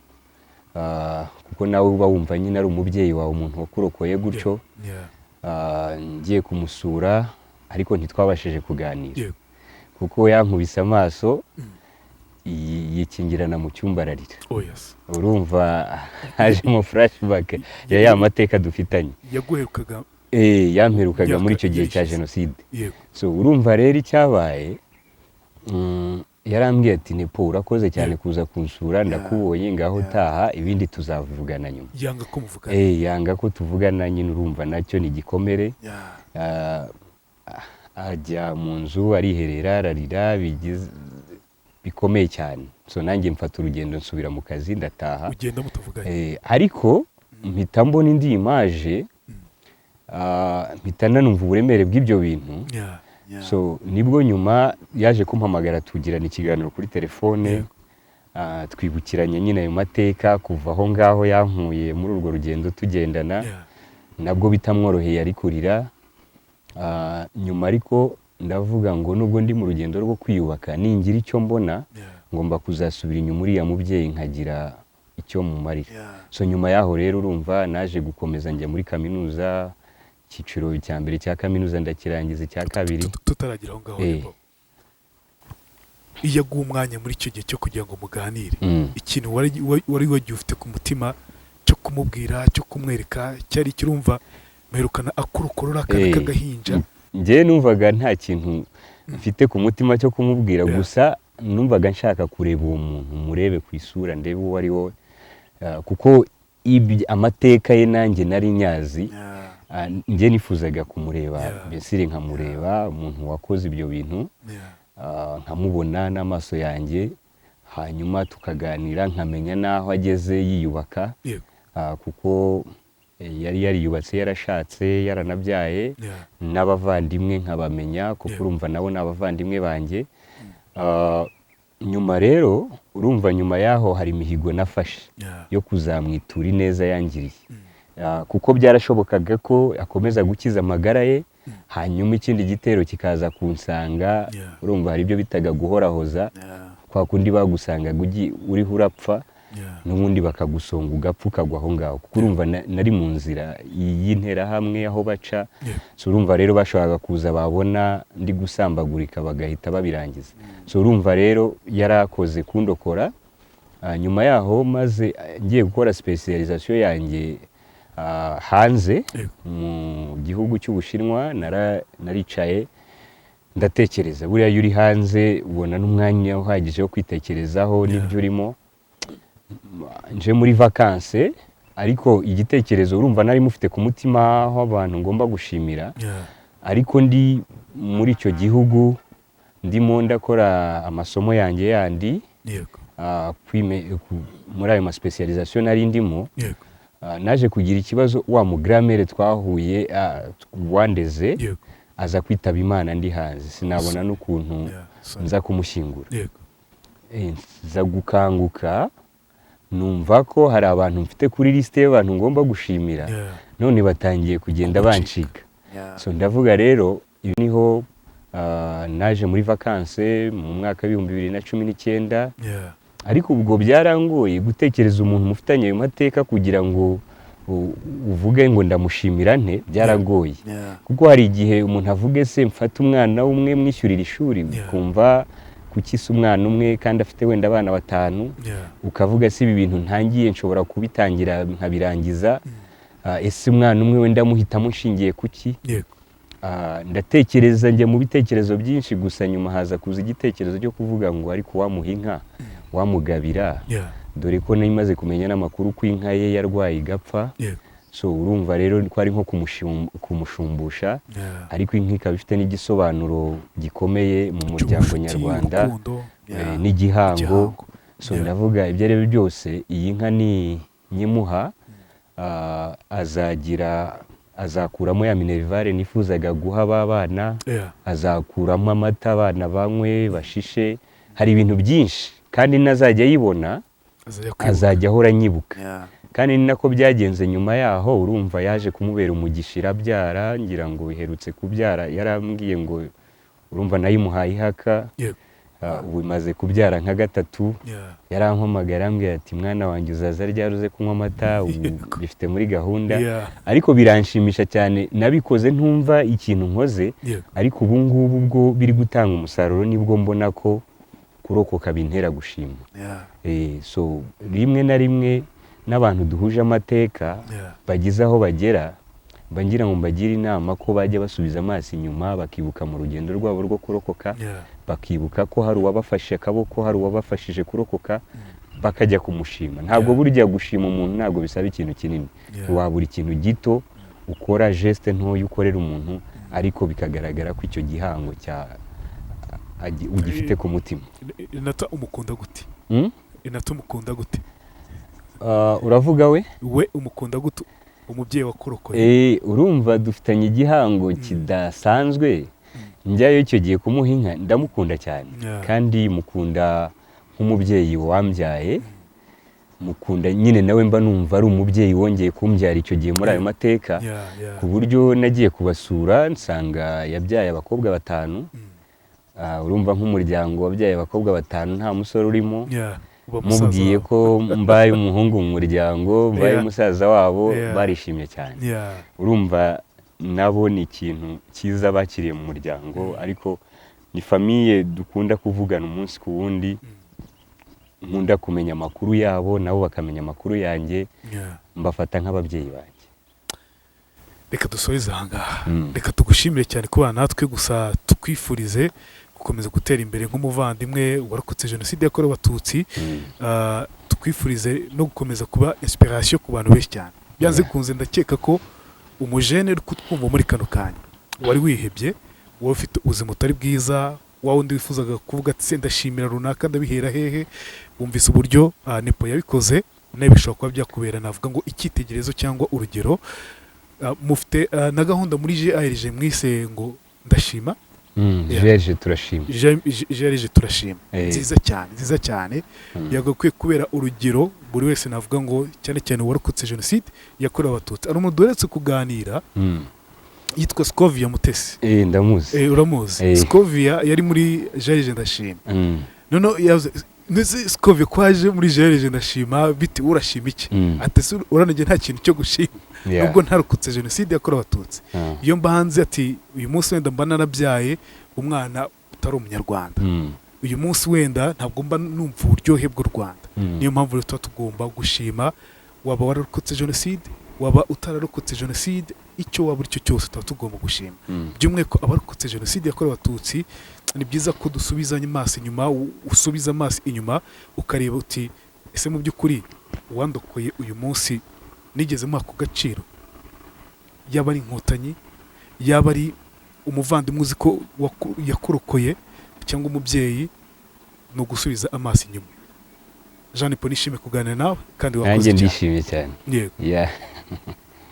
kuko nawe uba wumva nyine ari umubyeyi wawe, umuntu wakurokoye gutyo. Ngiye kumusura, ariko ntitwabashije kuganira, kuko yankubise amaso, yikingirana mu cyumba ararira. Oh yes. Urumva hajemo flashback ya mateka dufitanye. Yaguherukaga? Yamperukaga Myaka muri icyo gihe cya yishize. jenoside. So urumva rero icyabaye, yarambwiye ati: "Nepo, urakoze cyane kuza kunsura, ndakubonye, ngaho taha, ibindi tuzavugana nyuma." Yanga ko muvugana? Yanga ko tuvugana nyine, urumva nacyo ni igikomere. Ajya mu nzu ariherera, ararira bikomeye cyane. So nanjye mfata urugendo nsubira mu kazi, ndataha. Ugenda mutavuganye? Ariko mpita mbona indi image, mpita nanumva uburemere bw'ibyo bintu. So nibwo nyuma yaje kumpamagara, tugirana ikiganiro kuri telefone. Twibukiranya nyine ayo mateka kuva aho ngaho yankuye muri urwo rugendo tugendana. Nabwo bitamworoheye, ari kurira. Nyuma ariko ndavuga ngo nubwo ndi mu rugendo rwo kwiyubaka, ningira icyo mbona, ngomba kuzasubira inyuma uriya mubyeyi nkagira icyo mumarira. So nyuma yaho rero, urumva naje gukomeza njya muri kaminuza, icyiciro cya mbere cya kaminuza ndakirangiza, icya kabiri. Tutaragira aho ngaho, Nepo, iyo aguha umwanya muri icyo gihe cyo kugira ngo muganire, ikintu wari wagiye ufite ku mutima cyo kumubwira, cyo kumwereka, cyari kirumva muherukana akurokorora akana k'agahinja? Njyewe numvaga nta kintu mfite ku mutima cyo kumubwira. Gusa numvaga nshaka kureba uwo muntu, murebe ku isura, ndebe uwo ari we, kuko amateka ye nanjye nari nyazi. Njye nifuzaga kumureba, mbese nkamureba umuntu wakoze ibyo bintu, nkamubona n'amaso yanjye, hanyuma tukaganira, nkamenya n'aho ageze yiyubaka, kuko yari yariyubatse, yarashatse, yaranabyaye, n'abavandimwe nkabamenya, kuko urumva nabo ni abavandimwe banjye. Nyuma rero, urumva nyuma yaho hari imihigo nafashe yo kuzamwitura ineza yangiriye, kuko byarashobokaga ko akomeza gukiza amagara ye, hanyuma ikindi gitero kikaza kunsanga. Urumva hari ibyo bitaga guhorahoza, kwa kundi bagusangaga uriho urapfa, n'ubundi bakagusonga ugapfa, ukagwa aho ngaho, kuko urumva nari mu nzira y'interahamwe aho baca. So urumva rero bashoboraga kuza, babona ndi gusambagurika, bagahita babirangiza. So urumva rero yarakoze kundokora. Nyuma yaho, maze ngiye gukora specialisation yanjye hanze mu gihugu cy'Ubushinwa, naricaye ndatekereza. Buriya iyo uri hanze ubona n'umwanya uhagije wo kwitekerezaho n'ibyo urimo. Nje muri vacances, ariko igitekerezo urumva nari mufite ku mutima aho abantu ngomba gushimira, ariko ndi muri icyo gihugu ndimo ndakora amasomo yanjye yandi, muri ayo ma specialisation nari ndimo, naje kugira ikibazo, wa mu grand-mère twahuye, wandeze, aza kwitaba Imana ndi hanze, sinabona n'ukuntu Sorry. nza kumushyingura. Nza gukanguka numva ko hari abantu mfite kuri lisite y'abantu ngomba gushimira, none batangiye kugenda Kugucika. bancika. So ndavuga rero ibi niho naje muri vacances mu mwaka w'2019. Ariko ubwo byarangoye gutekereza umuntu mufitanye ayo mateka, kugira ngo uvuge ngo ndamushimira nte, byaragoye, kuko hari igihe umuntu avuga: "Ese mfate umwana umwe mwishyurira ishuri?" Kumva Kuki se umwana umwe kandi afite wenda abana batanu? Ukavuga: si ibi bintu ntangiye nshobora kubitangira nkabirangiza? Ese umwana umwe wenda muhitamo nshingiye kuki? Ndatekereza, njya mu bitekerezo byinshi, gusa nyuma haza kuza igitekerezo cyo kuvuga ngo ariko wamuha inka, wamugabira, dore ko nari maze kumenya n'amakuru ko inka ye yarwaye igapfa. So urumva rero ko ari nko kumushumbusha, ariko inka ikaba ifite n'igisobanuro gikomeye mu muryango cy'ubucuti, nyarwanda, urukundo, n'igihango. Igihango. So ndavuga, ibyo ari byo byose iyi nka ni nyimuha, azagira, azakuramo ya minerval nifuzaga guha aba bana, azakuramo amata abana banywe bashishe. Hari ibintu byinshi, kandi nazajya ayibona azajya kwibuka. Azajya ahora anyibuka. Kandi ni nako byagenze. Nyuma yaho urumva yaje kumubera umugisha, irabyara. Ngira ngo iherutse kubyara, yarambwiye ngo urumva nayimuhaye ihaka. Ubu imaze kubyara nka gatatu. Yarampamagaye, arambwira ati: "Mwana wanjye, uzaza ryari uze kunywa amata?" Ubu bifite muri gahunda. Ariko biranshimisha cyane. Nabikoze ntumva ikintu nkoze, ariko ubu ngubu ubwo biri gutanga umusaruro, nibwo mbona ko kurokoka bintera gushima. So rimwe na rimwe n'abantu duhuje amateka bagize aho bagera, mba ngira ngo mbagire inama ko bajya basubiza amaso inyuma, bakibuka mu rugendo rwabo rwo kurokoka, bakibuka ko hari uwabafashe akaboko, hari uwabafashije kurokoka, bakajya kumushima. Ntabwo burya gushima umuntu ntabwo bisaba ikintu kinini. Wabura ikintu gito ukora, geste ntoya ukorera umuntu, ariko bikagaragara ko icyo gihango cya ugifite ku mutima. Inata umukunda gute? Mm? Inata umukunda gute? Uravuga we? We umukunda gute, umubyeyi wakurokoye? Urumva dufitanye igihango kidasanzwe. Njyayo icyo gihe kumuha inka, ndamukunda cyane. Kandi mukunda nk'umubyeyi wambyaye, mukunda nyine nawe mba numva ari umubyeyi wongeye kumbyara icyo gihe muri ayo mateka, ku buryo nagiye kubasura nsanga yabyaye abakobwa batanu. Urumva nk'umuryango wabyaye abakobwa batanu nta musore urimo. Uba musaza Mubwiye wawe. ko mbaye umuhungu mu muryango, mbaye musaza wabo, barishimye cyane. Urumva nabo ni ikintu cyiza bakiriye mu muryango, ariko ni famille dukunda kuvugana umunsi ku wundi, nkunda kumenya amakuru yabo, nabo bakamenya amakuru yanjye. Mbafata nk'ababyeyi banjye. Reka dusoreze aha ngaha. Reka tugushimire cyane kubana natwe, gusa tukwifurize gukomeza gutera imbere nk'umuvandimwe warokotse Jenoside yakorewe Abatutsi. Tukwifurize no gukomeza kuba inspiration ku bantu benshi cyane. Byanze bikunze ndakeka ko umujene uri kutwumva muri kano kanya wari wihebye, wowe ufite ubuzima butari bwiza, wa wundi wifuzaga kuvuga ati: "Se ndashimira runaka, ndabihera hehe?" Wumvise uburyo Nepo yabikoze, nawe bishobora kuba byakubera, navuga ngo, icyitegererezo cyangwa urugero. Mufite na gahunda muri GAERG mwise ngo Ndashima. GAERG Turashima. GAERG Turashima. Nziza cyane, nziza cyane. Yagakwiye kubera urugero buri wese, navuga ngo cyane cyane uwarokotse Jenoside yakorewe Abatutsi. Hari umuntu duherutse kuganira yitwa Scovia Mutesi. Ndamuzi. Uramuzi? Eh. Scovia yari muri GAERG Ndashima. Noneho yavuze ndetse Scovia ko aje muri GAERG Ndashima biti urashima iki? Ati: "Ese uranege nta kintu cyo gushima nubwo ntarokotse Jenoside yakorewe Abatutsi. Iyo mba hanze," ati, "uyu munsi wenda mba narabyaye umwana utari Umunyarwanda. Uyu munsi wenda ntabwo mba numva uburyohe bw'u Rwanda." Niyo mpamvu rero tuba tugomba gushima, waba wararokotse jenoside, waba utararokotse jenoside, icyo waba uri cyo cyose, tuba tugomba gushima. By'umwihariko abarokotse Jenoside yakorewe Abatutsi, ni byiza ko dusubiza amaso inyuma, usubiza amaso inyuma ukareba uti: "Ese mu by'ukuri uwandokoye uyu munsi nigeze muha ku gaciro?" Yaba ari Inkotanyi, yaba ari umuvandimwe uzi ko yakurokoye cyangwa umubyeyi, ni ugusubiza amaso inyuma. Jean Paul, nishimiye kuganira nawe kandi wakoze Nanjye cyane. ndishimye cyane. Yego. Yeah.